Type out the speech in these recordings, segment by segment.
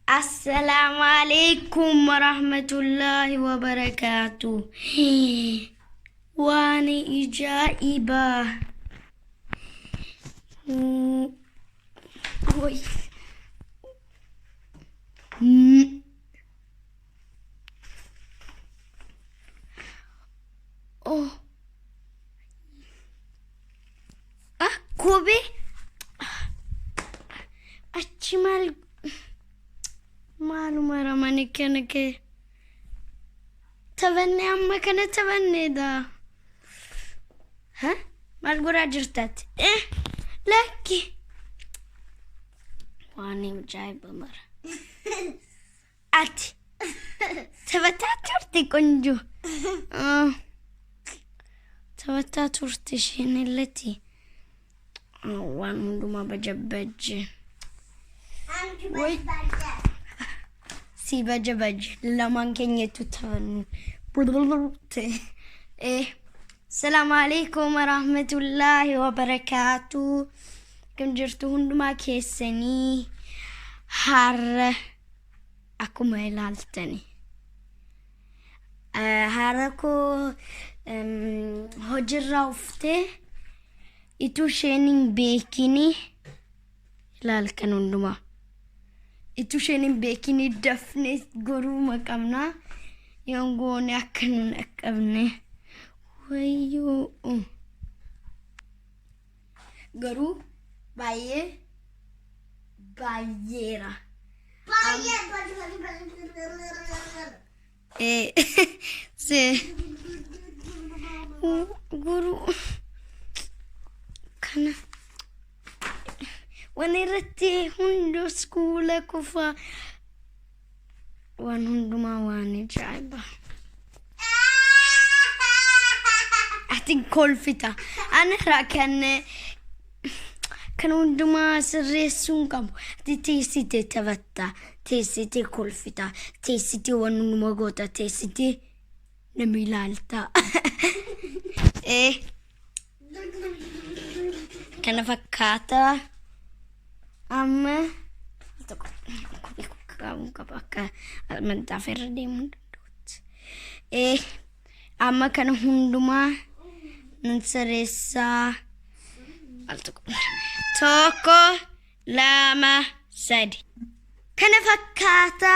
Assalaamu alaikum warahmatullaahi wabarakaatu. Waan ajaa'ibaa. Woy. Oh. Ah, kophee. Achi maal maaluma ramani kana kee taphanne amma kana taphanneedha. Ha? Maal godhaa jirtaati? Eh, lakki. Waan ajaa'iba mara. Ati taphataa turte qonjoo. Taphataa turte isheen illati. Waan hundumaa bajabajje. Way. Si bajabajje. Lamaan keenyatu taphannu. Eh. Salaamu alaikum warahmatullaahi wabarakaatu. Kan jirtu hundumaa keessanii har'a akkuma ilaaltani. Har'a koo hojiirraa uftee ituu isheen hin beekini ilaal kan hundumaa. Ituu isheen hin beekini dafnee goruu qabna. Yoon goone akka nun dhaqqabne. Wayyoo. Garuu baay'ee baay'eera. Eh, se garuu kana waan irratti hunduu iskuula kufaa waan hundumaa waan ajaa'iba. Ati kolfita. Ani irraa kan kan hundumaa sirreessuu hin qabu. Ati teessitee taphatta, teessitee kolfita, teessitee waan hundumaa goota, teessitee nama ilaalta. Eh, kana fakkaata. Amma tokko kophee kaa'uu qaba akka amantaaf irra deemuu danda'utti. Eh, amma kana hundumaa nan sirreessaa. Al tokko. Tokko, lama, sadi. Kana fakkaata.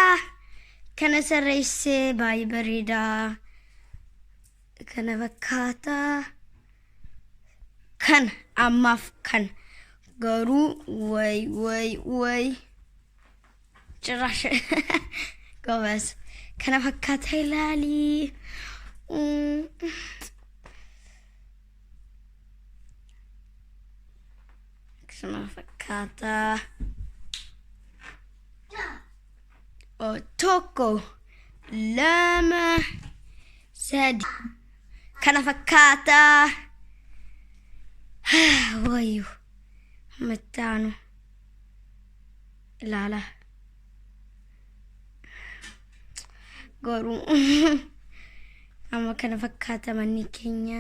Kana sirreessee baay'ee bareedaa. Kana fakkaata. Kana ammaaf kana. Garuu way way way. Cirraasha. Goobas. Kana fakkaata ilaalii. Kana fakkaata. Oh, tokko, lama, sadi. Kana fakkaata. Wayyo. Mattaanu. Ilaala. Garuu amma kana fakkaata manni keenya.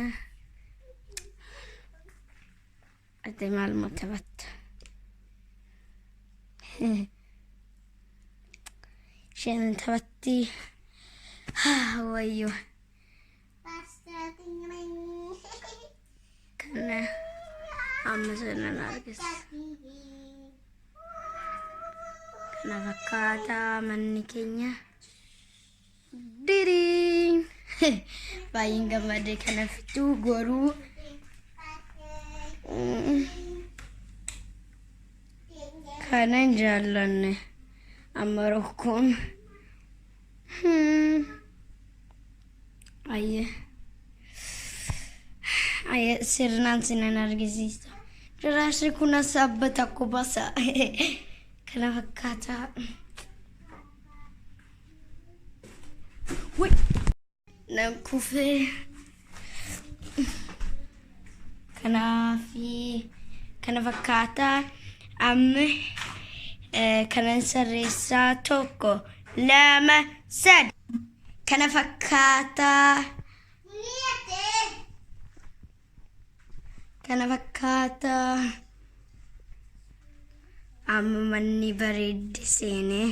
Ati maaluma taphatta? Isheen taphatti. Wayyo. Kana amma sanan argisa. Kana fakkaata manni keenya. Diriin. Baay'een gammadee kana fixuu garuu. Kana hin jaallanne amma rakkoon. Ayyee. Ayyee sirnaan sinan argisiisa. Jiraasri kun as dhaabbata kubasa. Kana fakkaata. Wai. Nan kufee. Kanaafi kana fakkaata. Amma kanan sirreessaa tokko, lama, sadi. Kana fakkaata. Kana fakkaata. Amma manni bareedde seenee.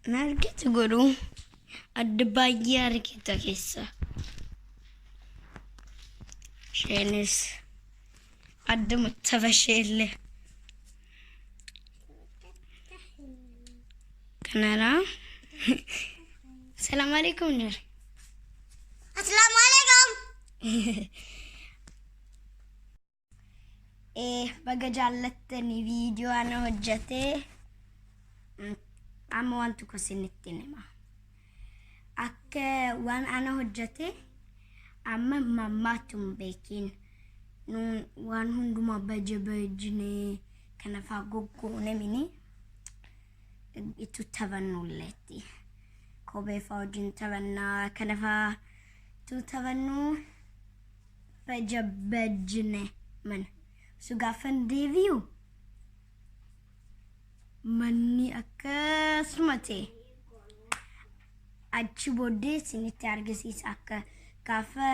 Na argite godhu adda baay'ee argita keessa. Isheenis adduma tapha isheellee. Kanarraa. Salaamu alaikum jira. Assalaamu alaikum. Baga jaallattanii viidiyoo ana hojjetee amma waan tokko isinitti hima. Akka waan ana hojjete amma mammaatu hin beekin. Nuun waan hundumaa baja bajinee kana faa goggoone mini itti taphannulleetti. Kophee faa wajjin taphannaa kana faa itti taphannu baja bajine mana. So gaafan deebi'u manni akkasuma ta'e. Achi booddee isinitti argisiisa akka gaafa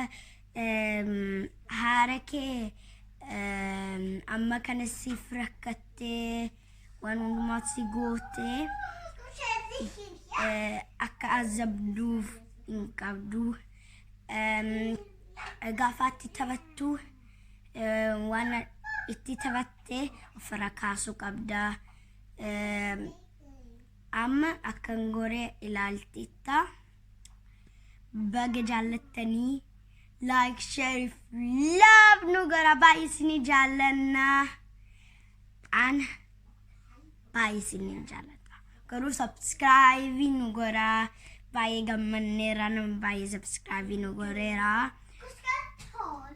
haara kee amma kana siif rakkattee waan hundumaa si gootee akka azabduuf hin qabdu. Gaafa itti taphattu waan itti taphattee ofirra kaasuu qabda. Amma akkan goree ilaaltitta. Baga jaallattanii like, share, love nu gara baay'ee isinii jaallannaa. Ana baay'ee isinii jaallata. Garuu subscribe nu godhaa. Baay'ee gammanneera nama baay'ee subscribe nu godheera.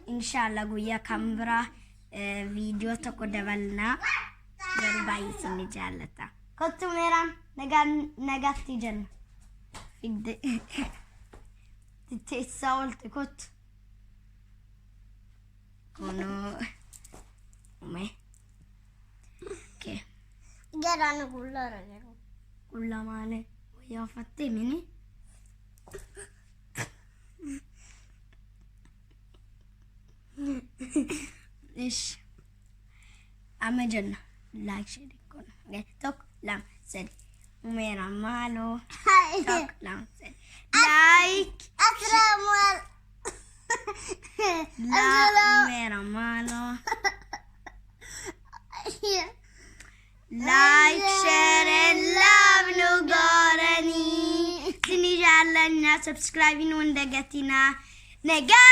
Inshallah guyyaa kan biraa viidiyoo tokko dabalnaa. Garuu baay'ee isinii jaallata. Kottu meeraan nagaatti jenna. Fidde. Teessaa oolte kottu. Kunoo. Ume. Okay. Garaan qullaara garuu. Qullaa maalee wayyaa uffattee mini. Ish. Amma jenna. Like share goona. Okay. Tokko, lama, sadi. Umeera maaloo. Tokko, lama, sadi. Like. Assalaamu La umeera maaloo. Like, share and love nu godhanii. Isinii jaallannaa subscribe nu hin dagatinaa. Nagaa.